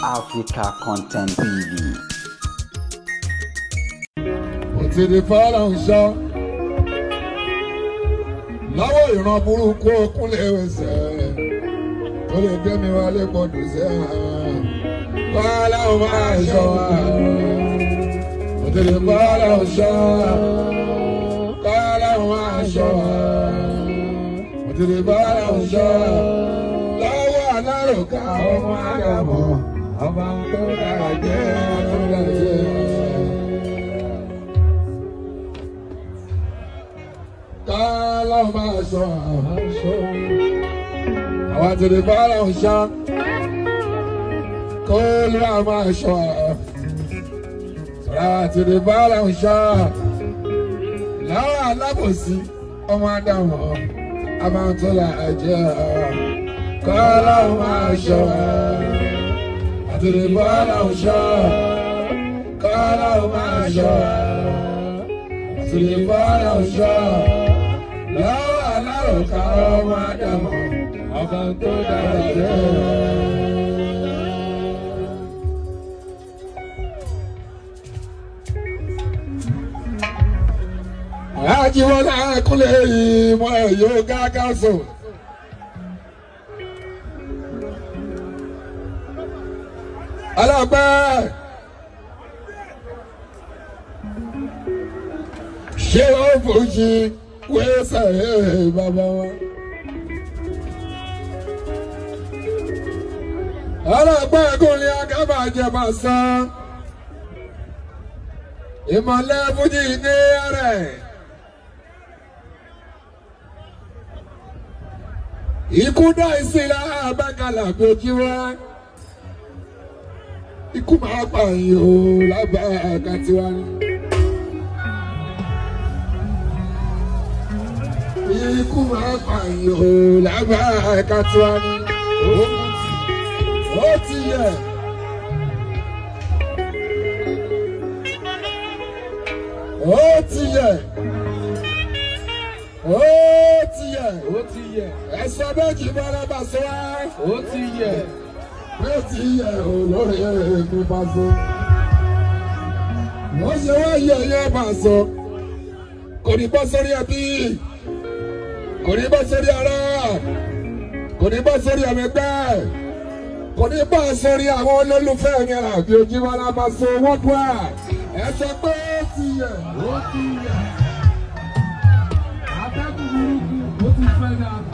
Africa Content TV. Mo ti di fọ́lọ́n ṣọ́ lọ́wọ́ ìran burúkú okúnlé ẹsẹ̀ tó lè gbé mi wálé gbọdọ̀ sẹ́ fọ́lọ́n máa ṣọ́ wa. Mo ti di fọ́lọ́n ṣọ́, fọ́lọ́n máa ṣọ́ wa. Mo ti di fọ́lọ́n ṣọ́ lọ́wọ́ aláròká ọmọ àgàmọ̀ ọba tó dára jẹ́ tó dára jẹ́. Kálá máa sọ àwọn àtẹ̀lé bára ń ṣá kó ló wà máa sọ àwọn àtẹ̀lé bára ń ṣá láwọn alábòsí ọmọ adáwọ̀ amátọ́lá ẹ̀jẹ̀ kálá máa sọ àtẹ̀lé bára ń ṣá kálá máa sọ àtẹ̀lé bára ń ṣá lọ́wọ́ aláròká ọmọ ádámọ̀ ọba tó dára jẹ́. Ajíwọ́lá kúnlẹ̀ ìmọ̀ ẹ̀yọ́ gágá sùn. Alápẹ́ ṣé ó fòṣì wẹ́sẹ̀ bàbá wa. Ọlọ́pàá ẹ̀kúnlẹ̀ akábàjẹ́ máa san. Ìmọ̀lẹ́ fújì ní ẹ̀rẹ̀. Ikú dá ìsìlá abákalà gbòjì wá. Ikú máa pààyàn o lábàá àkàtiwá ni. Ikú máa pààyàn o lábàá ẹ̀ka tiwa ni. Ó ti yẹ. Ó ti yẹ. Ó ti yẹ. Ó ti yẹ. Ẹ̀sọ́ méjì bọ́lá bá sọ wá. Ó ti yẹ. Ó ti yẹ olórí èmi bá sọ. Wọ́n ṣe wá yẹ yẹ bá sọ. Kò ní bọ́ sórí ẹbí, kò ní bọ́ sórí ara, kò ní bọ́ sórí ọmọ ẹgbẹ́, kò ní bọ́ sórí àwọn olólùfẹ́ mi àbí Ojúbọ́lá máa so wọ́n dùn à ẹ sọ pé ó ti yẹ. Ó ti yẹ. Atẹ́gùn burúkú ó ti fẹ́ dànù.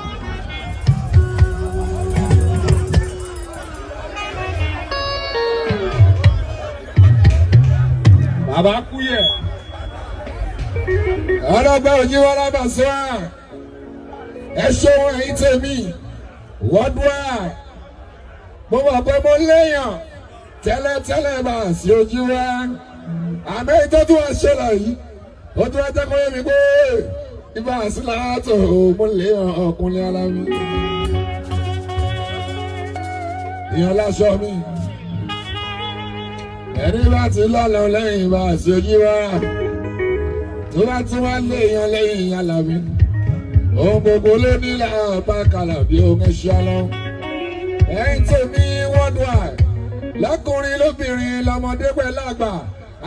Bàbá kúyẹ̀. Ọlọ́gbẹ́ Ojúbọ́lá máa so à ẹ ṣeun ẹ̀yin tèmi wọ́n dùn à mo mọ̀ pé mo léèyàn tẹ́lẹ̀tẹ́lẹ̀ máa sí ojú wa àmọ́ ìtọ́jú wa ṣẹlẹ̀ yìí ó tún wá jẹ́ kó yé mi pé ibà síláàtò mo léèyàn ọkùnrin alámi ìyàn láṣọ mi ẹni bá ti lọ́lọ́ lẹ́yìn bá sí ojú wa tó bá tún wá léèyàn lẹ́yìn alámi ohun gbogbo ló ní làbá kalà bí ohun ẹṣin ọlọ́run. Ẹ̀yin tèmi worldwide, lọ́kùnrin lóbìnrin lọ́mọdé pẹ̀lú àgbà,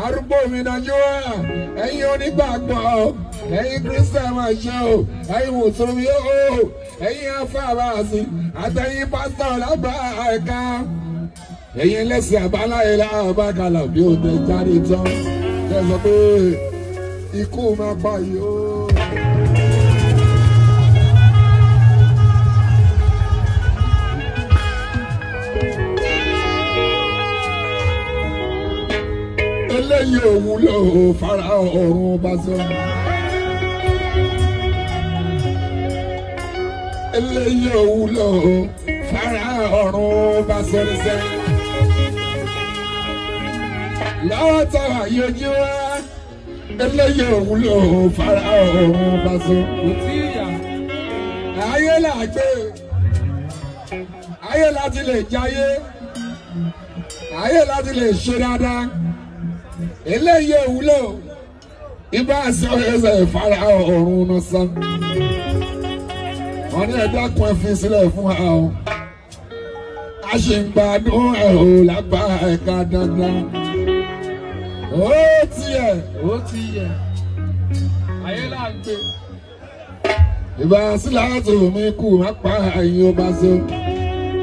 arúgbó mi Nàìjíríà, ẹ̀yin onígbàgbọ́, ẹ̀yin Christian máa ṣe o, ẹ̀yin mùsùlùmí o, ẹ̀yin afáàbáàsì, àtẹ̀yin pásítọ̀ lábàá ẹ̀ka, ẹ̀yin ẹlẹ́sìn àbáláyé làbá kalà bí ohun tẹ̀ jáde tán. Ẹ sọ pé ikú máa pa yìí o. Eléyìí ò wúlò fara ọ̀run bá sọ. Eléyìí ò wúlò fara ọ̀run bá sọ níṣẹ́. Lọ́wọ́ táwa yọjú wá. Eléyìí ò wúlò fara ọ̀run bá sọ. Kò tí ì yà. Ayé là gbé. Ayé láti lè jayé. Ayé láti lè ṣe dáadáa. Eléyìí ò wúlò ibà sọ ẹsẹ̀ ìfara ọ̀run náà sàn. Wọ́n ní ẹ̀dá kan fi sílẹ̀ fún wa o. A ṣe ń gbádùn ẹ̀ ò lágbá ẹ̀ka dandan. Ó tiẹ̀. Ó ti yẹ. Ayé là ń gbé. Ìbá sílá tó mi kú má pa ẹ̀yìn ọba so.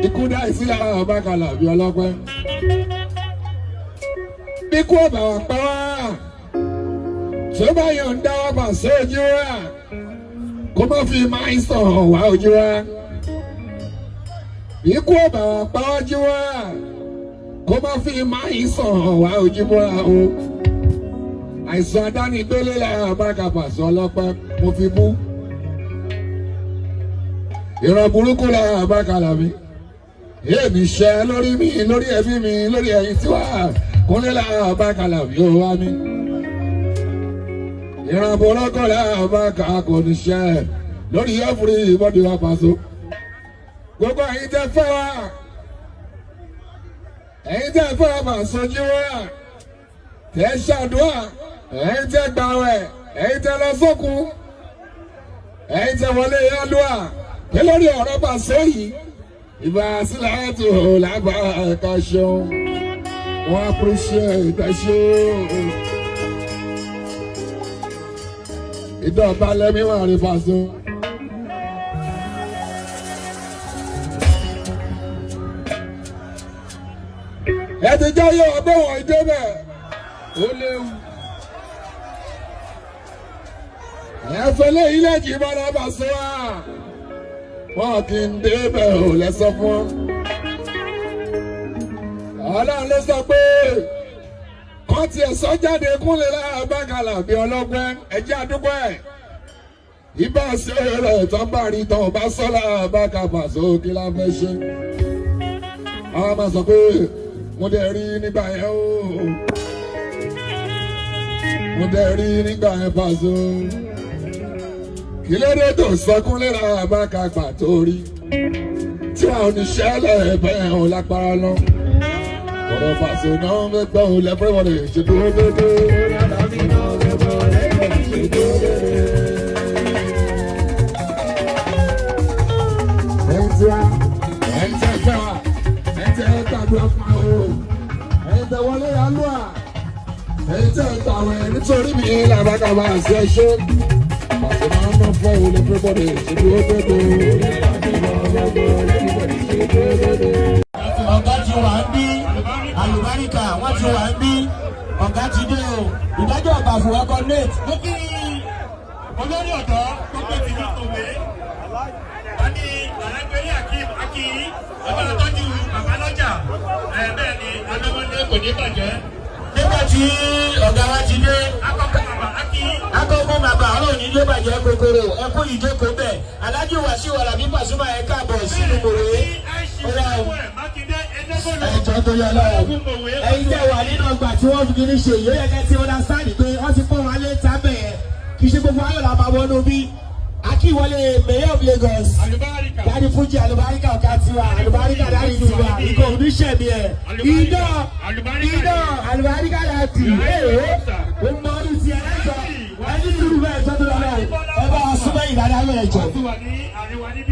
Ikú dá ìsílá ọba kàlà bí ọlọ́pẹ́. Bí kú ọba wà pa wá. Tó bá yọ̀ǹda ọba sójú wa. Kó má fi máa ń sọ̀rọ̀ wá ojú wa. Bí kú ọba wà pa ojú wa. Kó má fi máa ń sọ̀rọ̀ wá ojú wa o. Àìsàn adánigbélé lára bá kàfàṣọ ọlọ́pẹ́ mo fi bú. Ìran burúkú lára àbákalà mi èmi ṣe lórí mi, lórí ẹbí mi, lórí ẹ̀yin tí wà kúnlé lára àbákalà mi ò wá mi. Ìran burúkú lára àbákalà kò ní ṣe lórí ẹ̀fúrí ìbọ̀dì wa pàṣọ. Gbogbo ẹ̀yin tẹ́ fẹ́ wa, ẹ̀yin tẹ́ fẹ́ wa pàṣọ jí wa, tẹ́ ṣàdúrà, ẹ̀yin tẹ́ gbàwẹ̀, ẹ̀yin tẹ́ lọ sókun, ẹ̀yin tẹ́ wọlé yálùwà pé lórí ọ̀rọ̀ bá sọ yìí. Ìbá sílẹ̀ tó lágbà ẹ̀ka ṣeun, wọ́n appreciate ẹ ṣe ìdọ̀bà lẹ́mí wà rí Paso. Ẹ ti jẹ́ yóò ọgbọ́n wọ̀nyí débẹ̀. Ó léwu. Ẹ fẹlẹ́ ilé jì bọ́lá Paso wá. Wọn kì í débẹ̀ ò lẹ́sọ fún ọ. Ọlọ́run ló sọ pé kọ́ tiẹ̀ sọ jáde kúnlẹ̀ lára bákàlà bí ọlọ́gbẹ́ ẹjẹ́ àdúgbò ẹ̀. Ibà sí rẹ̀ tán bá rí tán bá sọ lára bákà Paso kí la fẹ́ ṣe. Àwọn máa sọ pé mo dẹ̀ rí nígbà yẹn o. Mo dẹ̀ rí nígbà yẹn Paso. Kí ló dé tó sọkúnlẹ̀ lára bákà gbà tó rí? Tí àwọn oníṣẹ́ lẹ̀ bẹ́ẹ̀ ò lápára lọ. Ọ̀rọ̀ Paso náà ń gbọ́ ò lẹ́fẹ̀ẹ́ wọlé ṣe dúró dédé. Ẹ̀yin tí wá, ẹ̀yin tí ẹ fẹ́ wá, ẹ̀yin tí ẹ gbàdúrà fún wa o, ẹ̀yin tẹ wọlé alúà, ẹ̀yin tí ẹ gbàwẹ̀ nítorí mi làbàkàbà àti ẹ̀ṣẹ́. Paso náà ń fẹ́ ò lẹ́fẹ̀ẹ́ wọlé ṣe dúró dédé. Ọ̀gá ti wà ń bí, àlùbáríkà wọ́n ti wà ń bí, ọ̀gá ti dé o, ìdájọ́ ọ̀gbà fún ọkọ̀ nate. Mo kí olórí ọ̀dọ́ tó gbé ti ní tòwé wọ́n ní alágbèrè akeem akéyí ọba àtọ́jú bàbá lọ́jà ẹ̀ bẹ́ẹ̀ ni alọ́mọdé kò ní bàjẹ́. Nígbà tí ọ̀gá wa ti dé, akọ́kọ́ bàbá akéyí. Akọ́kọ́ bàbá ọlọ́run ní ló bàjẹ́ kòkòrò ẹkú ìjókòó bẹ̀. Alhaji Wasiu Alabi Pasuma, ẹ káàbọ̀ sínú mòwe. Ẹjọ́ tó yẹ lọ́wọ́, ẹ̀yin tẹ́ wà nínú ọgbà tí wọ́n fi kiri ṣe yìí, ó yẹ kẹ́ ti understand pé wọ́n ti pọ́n wọn lé tábẹ̀ yẹn. Kì í ṣe gbogbo ayọ̀ la máa wọnú bí. Akíwọlé Mayor of Lagos, Daddy Fuji, alubarika ọ̀gá tiwa, alubarika daddy tiwa, ikọ̀ oníṣẹ̀mí ẹ̀ idán idán alubarika láti ee ó mọ ọdún tí ẹ lẹ́jọ́ ẹni sùúrù bẹ́ẹ̀ tó tó lọ́wọ́ ẹ bá wa súnmọ́ ìdáná lẹ́jọ́. Wọ́n ti wà ní àríwá níbí.